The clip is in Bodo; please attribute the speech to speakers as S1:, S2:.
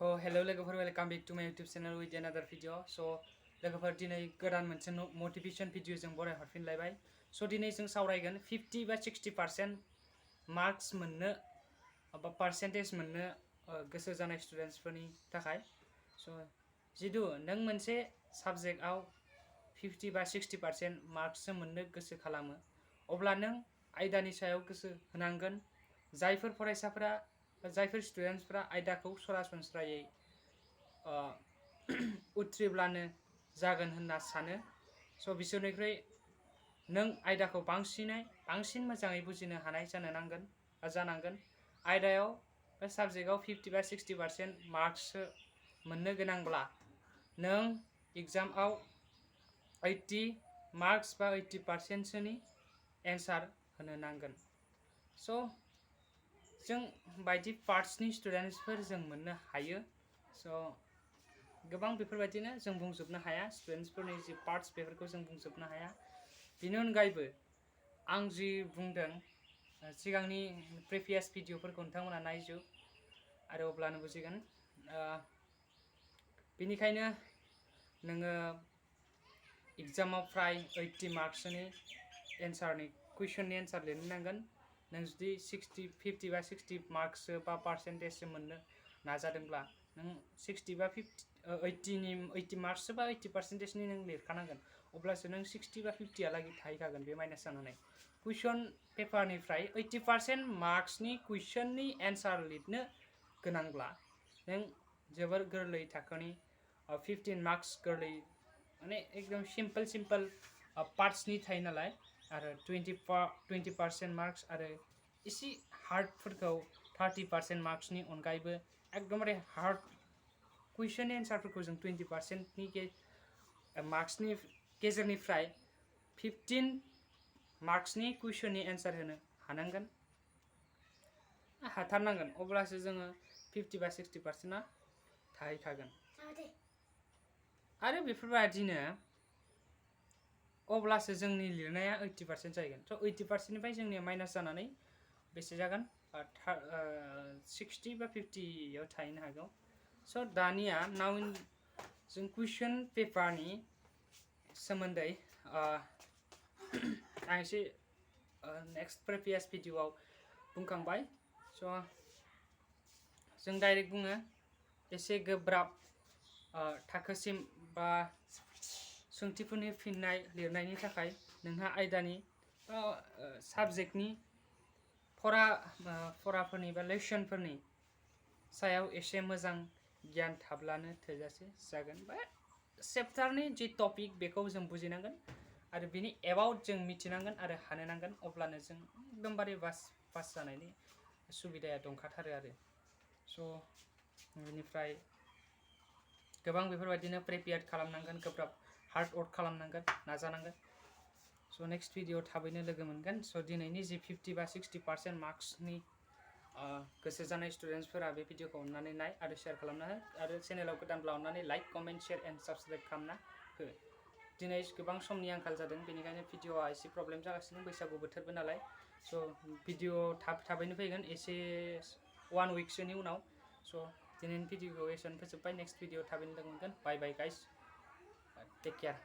S1: Oh, hello लोगोफोर, welcome back to my YouTube channel with another video. So लोगोफोर दिनै गोदान मोनसे मोटिवेशन भिडिअ जों बराय हरफिनलायबाय. So दिनै जों सावरायगोन 50 बा 60% मार्क्स मोननो बा परसेंटेज मोननो गोसो जानाय स्टुडेन्ट्सफोरनि थाखाय. So जिदु नों मोनसे साबजेक्टआव 50 बा 60% मार्क्स मोननो गोसो खालामो, अब्ला नों आयदानि सायाव गोसो होनांगोन. जायफोर फरायसाफोरा जायफोर स्टुडेन्ट्सफोरा आयदाखौ सरासनस्रायै उथ्रिब्लानो जागोन होनना सानो, स' बिसोरनिख्रुइ नों आयदाखौ बांसिन मोजाङै बुजिनो हानाय जानांगोन. आयदायाव बे साबजेक्टआव 50 बा 60% मार्क्स मोननो गोनांब्ला नों एग्जामआव 80 मार्क्स बा 80% सोनि एन्सार होनो नांगोन. स' जों बायदि पार्ट्सनि स्टुडेन्ट्सफोर जों मोननो हायो. स' गोबां बेफोरबायदिनो जों बुंजोबनो हाया, स्टुडेन्ट्सफोरनि जि पार्ट्स बेफोरखौ जों बुंजोबनो हाया. बेनि अनगायैबो आं जि बुंदों सिगांनि प्रिभियास भिडिअफोरखौ नोंथांमोना नायजोब आरो अब्लानो बुजिगोन. बेनिखायनो नोङो एग्जामाव फ्राय 80 मार्क्सनि एन्सारनि कुइसननि एन्सार लिरनो नांगोन. नों जुदि 50 बा 60 मार्क्स बा पार्सेन्टेज मोननो नाजादोंब्ला नों 60 बा 80 मार्क्स बा 80% नों लिरखानांगोन. अब्लासो नों 60 बा 50 आलागै थाहैखागोन बे माइनास जानानै. कुइसन पेपारनिफ्राय 80% मार्क्सनि कुइसननि एन्सार लिरनो गोनांब्ला नों जोबोर गोरलै थाखोनि 15 मार्क्स गोरलै माने एकदम सिम्पल पार्ट्सनि थायो नालाय, आरो 20% मार्क्स आरो एसे हार्डफोरखौ 30% मार्क्सनि अनगायैबो एकदमबारे हार्ड कुइसन एन्सारफोरखौ जों 20%नि मार्क्सनि गेजेरनिफ्राय 15 मार्क्सनि कुइसननि एन्सार होनो हाथारनांगोन. अब्लासो जोङो 50 बा 60%आ थाहैखागोन. आरो बेफोरबायदिनो अब्लासो जोंनि लिरनाया 80% जाहैगोन. स' 80%निफ्राय जोंनिया माइनास जानानै बेसे जागोन 60 बा 50 थाहैनो हागौ. स' दानिया नाउ जों कुइसन पेपारनि सोमोन्दै आं एसे नेक्स्ट प्रिभियास भिडिअआव बुंखांबाय. स' जों डाइरेक्ट बुङो एसे गोब्राब थाखोसिम बा सोंथिफोरनि फिननाय लिरनायनि थाखाय नोंहा आयदानि साबजेक्टनि फराफोरनि बा लेसनफोरनि सायाव एसे मोजां गियान थाब्लानो थोजासे जागोन. बा चेप्टारनि जि टपिक बेखौ जों बुजिनांगोन आरो बिनि एबाउट जों मिथिनांगोन आरो हानो नांगोन. अब्लानो जों एकदमबारे पास जानायनि सुबिदाया दंखाथारो आरो. स' बेनिफ्राय गोबां बेफोरबायदिनो प्रिपेयार खालामनांगोन, गोब्राब हार्ड वर्क खालामनांगोन, नाजानांगोन. स' नेक्स्ट भिडिअ थाबैनो लोगो मोनगोन. स' दिनैनि जि 50 बा 60% मार्क्सनि गोसो जानाय स्टुडेन्ट्सफोरा बे भिडिअखौ अननानै नाय आरो शेयार खालामना हो, आरो चेनेलाव गोदानब्ला अननानै like, comment, share and subscribe खालामना हो. दिनै गोबां समनि आंखाल जादों, बेनिखायनो भिडिअआ एसे प्रब्लेम जागासिनो, बैसागु बोथोरबो नालाय. स' भिडिअ थाबैनो फैगोन, एसे 1 विकसोनि उनाव. स' दिनैनि भिडिअखौ एसेयावनो फोजोबबाय. नेक्स्ट भिडिअ थाबैनो लोगो मोनगोन. बाय बाय गाइस, टेक केयार.